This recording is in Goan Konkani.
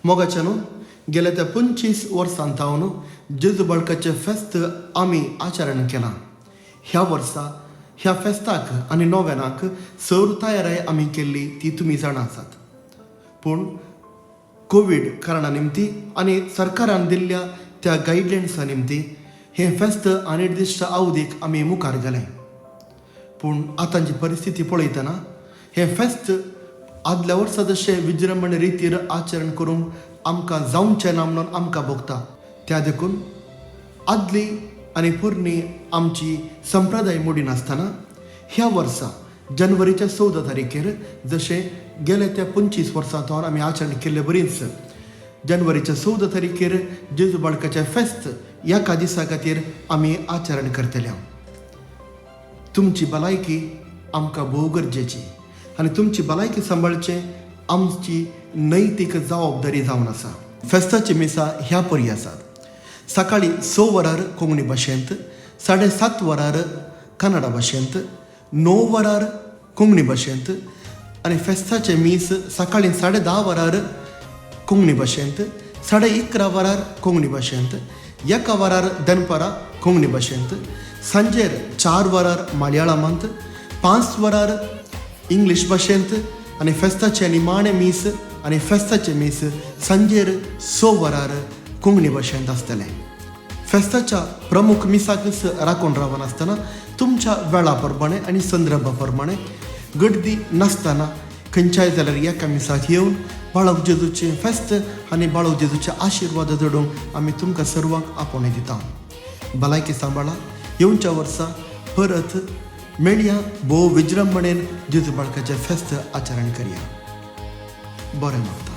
मोगाच्यान गेल्या त्या 25 वर्सां थावन जेजू बाळकाचें फेस्त आमी आचरण केलां. ह्या वर्सा ह्या फेस्ताक आनी नोवेनाक सर तयाराय आमी केल्ली ती तुमी जाणा आसात. पूण कोवीड कारणा निमती आनी सरकारान दिल्ल्या त्या गायडलायन्सा निमती हें फेस्त अनिर्दिश्ट अवधीक आमी मुखार गेले. पूण आतांची परिस्थिती पळयतना हें फेस्त आदल्या वर्सा जशें विजृंभण रितीर आचरण करूंक आमकां जावचें ना म्हणून आमकां भोगता. त्या देखून आदली आनी पोरणी आमची संप्रदाय मोडिनासतना ह्या वर्सा जनवरीच्या 14 तारखेर, जशें गेले त्या 25 वर्सां सावन आमी आचरण केल्ले बरीच, जनवरीच्या 14 तारखेर जेजू बाळकाचें फेस्त एका दिसा खातीर आमी आचरण करतले. तुमची भलायकी आमकां भोव गरजेची आनी तुमची भलायकी सांबाळचें आमची नैतीक जबाबदारी जावन आसा. फेस्ताची मिसां ह्या परी आसात. सकाळी 6 वरार कोंकणी भाशेंत, 7:30 वरार कन्नडा भाशेंत, 9 वरार कोंकणी भाशेंत आनी फेस्ताचें मीस सकाळी 10:30 वरार कोंकणी भाशेंत, 11:30 वरार कोंकणी भाशेंत, 1 वरार दनपारां कोंकणी भाशेंत, सांजेर 4 वरार मलयाळमांत, 5 वरार इंग्लीश भाशेंत आनी फेस्ताचें निमाणें मीस आनी फेस्ताचें मीस सांजेर 6 वरार कोंकणी भाशेंत आसतलें. फेस्ताच्या प्रमुख मिसाकच राखून रावनासतना तुमच्या वेळा प्रमाणे आनी संदर्भा प्रमाणे गर्दी नासतना खंयच्याय जाल्यार एका मिसाक येवन बाळक जेजूचें फेस्त आनी बाळक जेजूचे आशिर्वाद जोडूंक आमी तुमकां सर्वांक आपोवणें दिता. भलायकी सांबाळा. येवच्या वर्सा परत मेळया. भोव विजृंभणेन जेजू बाळकाचें फेस्त आचरण करया. बरें मात.